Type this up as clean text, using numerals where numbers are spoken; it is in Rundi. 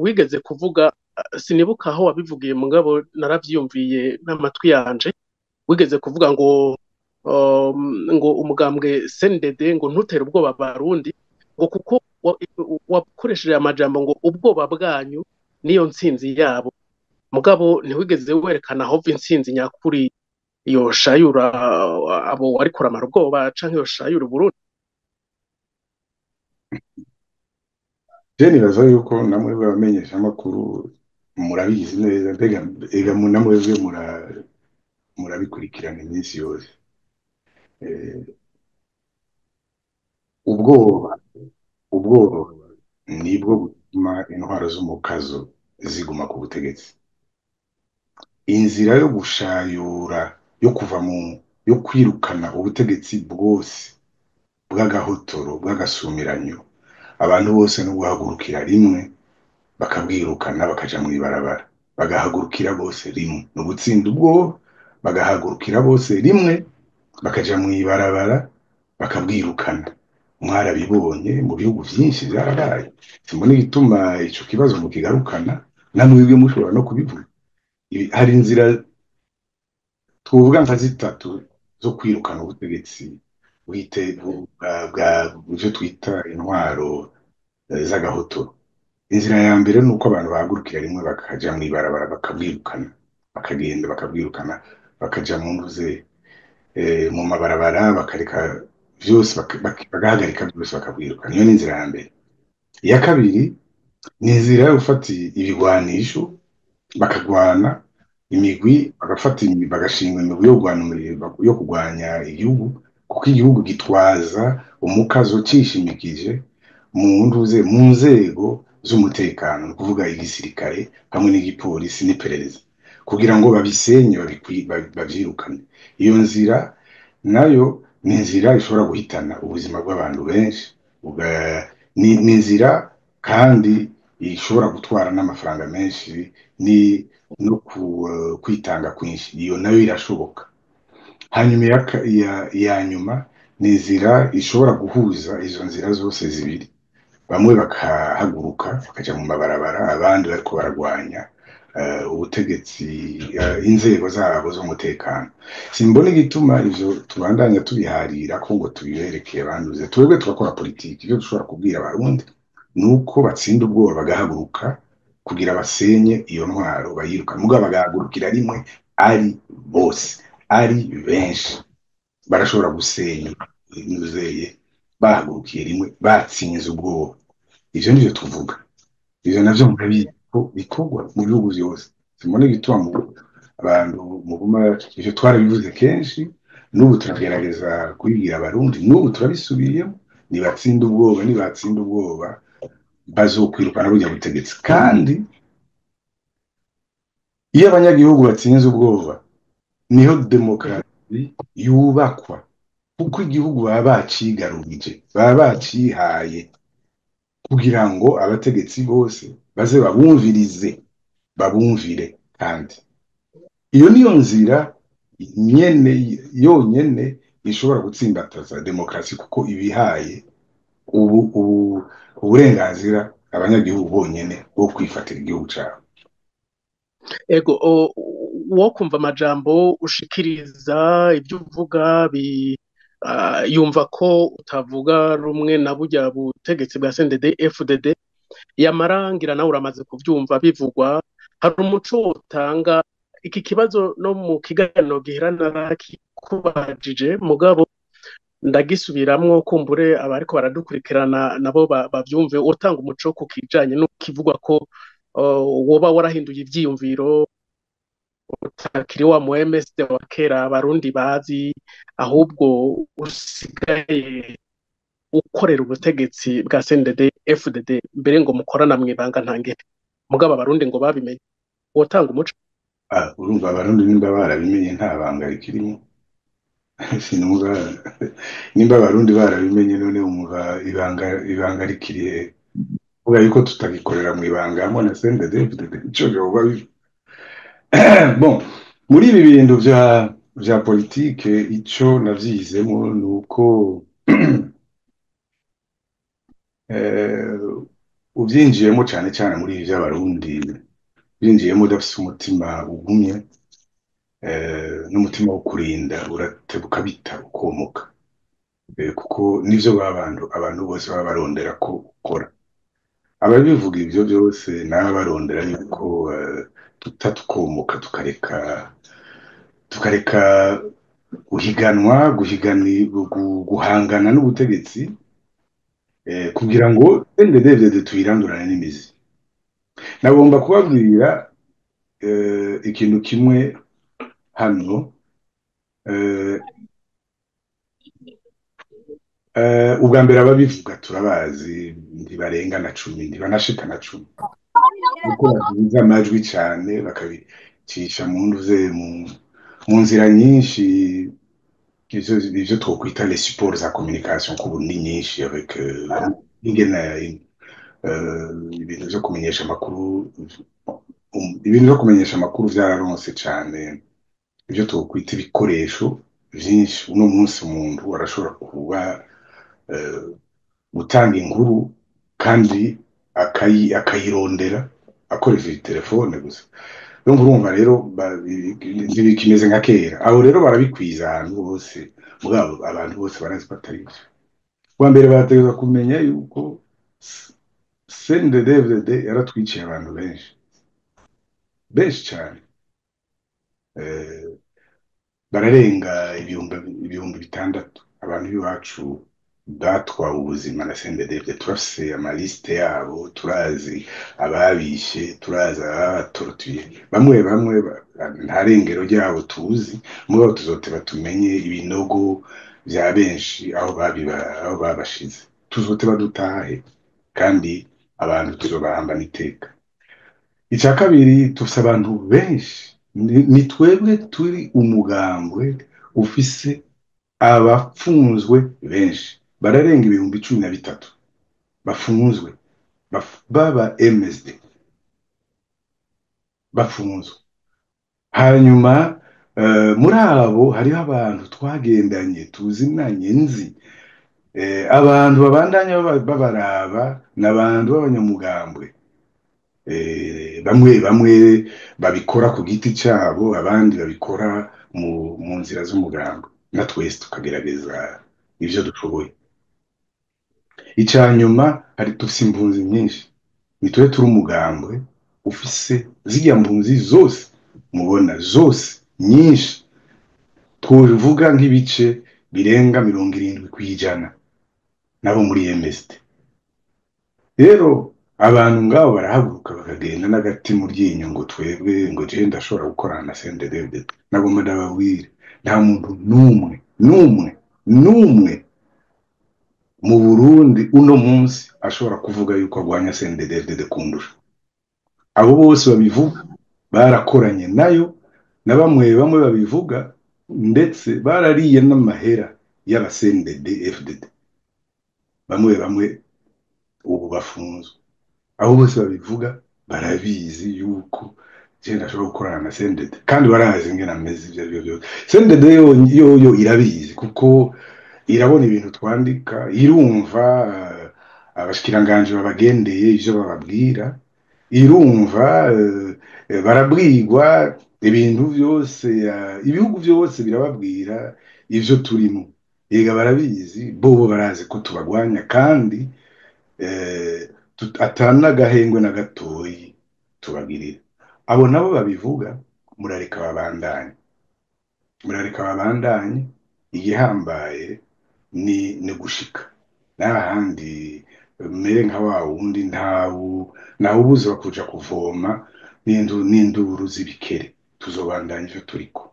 Wigeze kuvuga, sinibuka aho wabivugiye, mugabo naravyiyumviye n'amatwi yanje, wigeze kuvuga ngo umugambwe CNDD ngo ntutere ubwoba Abarundi, ngo kuko wakoresheje amajambo ngo ubwoba bwanyu niyo ntsinzi yabo, mugabo ntiwigeze werekana aho intsinzi nyakuri yoshayura abo wariko uramara ubwoba canke yoshayura Uburundi. Je nibaza yuko namwe b'abamenyeshamakuru murabizi neza, mbega ega namwebwe murabikurikirana iminsi yose. Ubwoba nibwo butuma intwaro z'umukazo ziguma ku butegetsi. Inzira yo gushayura, yo kuva mu, yo kwirukana ubutegetsi bwose bw'agahotoro, bw'agasumiranyo, abantu bose no guhagurukira rimwe bakabwirukana, bakaja mw'ibarabara, bagahagurukira bose rimwe, ni ugutsinda ubwoba, bagahagurukira bose rimwe bakaja mw'ibarabara bakabwirukana. Mwarabibonye mu bihugu vyinshi vyarabaye. Simbona igituma ico kibazo mukigarukana, namwebwe mushobora no kubivuga. Hari inzira twovuga nka zitatu zo kwirukana ubutegetsi bwite bwa ivyo twita intwaro z'agahotoro. Inzira ya mbere ni uko abantu bahagurukira rimwe bakaja mw'ibarabara bakabwirukana, bakagenda bakabwirukana, bakaja mu ntuze, mu mabarabara, bakareka vyose, bagahagarika byose bakabwirukana. Iyo ni inzira ya mbere. Iya kabiri ni inzira yo gufata ibigwanisho, bakagwana imigwi, bagafata bagashinga imigwi yo kurwana, yo kurwanya igihugu, kuko igihugu gitwaza umukazo cishimikije mu ntuze, mu nzego z'umutekano, ni ukuvuga igisirikare hamwe n'igipolisi n'iperereza, kugira ngo babisenye, bavyirukane. Iyo nzira nayo ni inzira ishobora guhitana ubuzima bw'abantu benshi, ni inzira kandi ishobora gutwara n'amafaranga menshi, ni no kwitanga kwinshi. Iyo nayo irashoboka. Hanyuma iya nyuma ni inzira ishobora guhuza izo nzira zose zibiri, bamwe bakahaguruka bakaja mu mabarabara, abandi bariko baragwanya ubutegetsi, inzego zabo z'umutekano. Simbona igituma ivyo tubandanya tubiharira ko ngo tubiberekeye abanduze. Twebwe turakora politiki. Ivyo dushobora kubwira Abarundi ni uko batsinda ubwoba bagahaguruka kugira basenye iyo ntwaro, bayirukane, mugabo bagahagurukira rimwe ari bose, ari benshi. Barashobora gusenya inuzeye bahagurukiye rimwe, batsinze ubwoba. Ivyo nivyo tuvuga. Ivyo navyo murabizi ko bikorwa mu bihugu vyose. Simbona igituma abantu muguma, ivyo twarabivuze kenshi, n'ubu turagerageza kubibwira Abarundi, n'ubu turabisubiyemo: nibatsinda ubwoba, nibatsinda ubwoba bazokwirukana burya butegetsi. Kandi iyo abanyagihugu batsinze ubwoba niho demokarasi yubakwa, kuko igihugu baba bacigarurije, baba bacihaye kugira ngo abategetsi bose baze babumvirize, babumvire. Kandi iyo niyo nzira nyene yonyene ishobora gutsimbataza demokarasi, kuko ibihaye ubu uburenganzira abanyagihugu bonyene bwo kwifatira igihugu cabo. Ego, wo kumva amajambo ushikiriza, ibyo uvuga, yumva ko utavuga rumwe na burya butegetsi bwa CNDD FDD, yamara ngira nawe uramaze kuvyumva bivugwa. Hari umuco utanga iki kibazo no mu kiganiro gihera narakikubajije, mugabo ndagisubiramwo kumbure abariko baradukurikirana nabo bavyumve. Utanga umuco ku kijanye n'ukivugwa ko woba warahinduye ivyiyumviro, utakiri wa mu MSD wa kera Abarundi bazi, ahubwo usigaye ukorera ubutegetsi bwa CNDD FDD, mbere ngo mukorana mw'ibanga ntangere, mugabo Abarundi ngo babimenye. Wotanga umuco? Urumva Abarundi nimba barabimenye nta banga rikirimo. Sinumva nimba Abarundi barabimenye, none wumva ibanga rikiri he? Kuvuga yuko tutagikorera mu ibanga hamwe na CNDD FDD, ico vyoba bon, muri ibi bintu vya politike, ico navyizemo ni uko Uvyinjiyemo cane cane muri ibi vy'abarundi, uvyinjiyemo udafise umutima ugumye n'umutima wo kurinda, uratebuka bita ukomoka, kuko nivyo abantu bose baba barondera ko ukora. Ababivuga ivyo vyose naba barondera yuko tutatukomoka, tukareka guhiganwa, guhangana n'ubutegetsi, kugira ngo CNDD-FDD tuyirandurane n'imizi. Nagomba kubabwira ikintu kimwe hano. Ubwa mbere ababivuga turabazi, ntibarenga na 10, ntibanashika na 10, kuko baduza amajwi cane bakabicisha mu nduze mu nzira nyinshi, ivyo twokwita les supports za communication, kubu ni nyinshi avec ingene ibintu vyo kumenyesha amakuru, ibintu vyo kumenyesha amakuru vyararonse cane ivyo twokwita ibikoresho vyinshi. Uno munsi umuntu arashobora kuba gutanga inkuru kandi akayirondera akoresheje telefone gusa. Donc urumva rero ntibikimeze nka kera. Abo rero barabikwiza ahantu hose, mugabo abantu bose barazi ko atari vyo. Bwa mbere bategerezwa kumenya yuko CNDD-FDD yaratwiciye abantu benshi benshi cane, bararenga 6000 abantu b'iwacu batwawe ubuzima na CNDD-FDD. Turafise amaliste yabo, turazi ababishe, turazi ababatorotuye, bamwe bamwe nta rengero ryabo tuzi, mugabo tuzoteba tumenye ibinogo vya benshi aho babiba, aho babashize. Tuzoteba dutahe kandi abantu tuzobahambana iteka. Icya kabiri, tufise abantu benshi, ni twebwe turi umugambwe ufise abapfunzwe benshi, bararenga 13,000 bafunzwe, baba MSD bafunzwe. Hanyuma muri abo hariho abantu twagendanye, tuzinanye, nzi abantu babandanya babaraba n'abantu b'abanyamugambwe, bamwe bamwe babikora ku giti cabo, abandi babikora mu nzira z'umugambwe, na twese tukagerageza ivyo dushoboye. Ica nyuma, hari dufise impunzi nyinshi. Ni twe turi umugambwe ufise zirya mpunzi zose mubona zose nyinshi, twovuga nk'ibice birenga 70% nabo muri MSD. Rero abantu ngabo barahaguruka bakagenda n'agati mu ryinyo ngo twebwe ngo je ndashobora gukorana na CNDD-FDD. Nagomba ndababwire, nta muntu n'umwe n'umwe n'umwe mu Burundi uno munsi ashobora kuvuga yuko agwanya CNDD-FDD kundusha. Abo bose babivuga barakoranye nayo, na bamwe bamwe babivuga ndetse barariye n'amahera y'aba CNDD-FDD, bamwe bamwe ubu bafunzwe. Abo bose babivuga barabizi yuko je ndashobora gukorana na CNDD, kandi barazi ingene ameze ivyo arivyo vyose. CNDD yoyo irabizi, kuko irabona ibintu twandika, irumva abashikiranganji babagendeye ivyo bababwira, irumva barabwirwa ibintu vyose, ibihugu vyose birababwira ivyo turimo. Ega barabizi, bobo barazi ko tubagwanya, kandi atanagahengwe na gatoyi tubagirira. Abo nabo babivuga murareka babandanye, murareka babandanye. Igihambaye ni gushika n'ahandi mere nka wa wundi ntawubuzwa kuja kuvoma n'induru z'ibikere. Tuzobandanya ivyo turiko.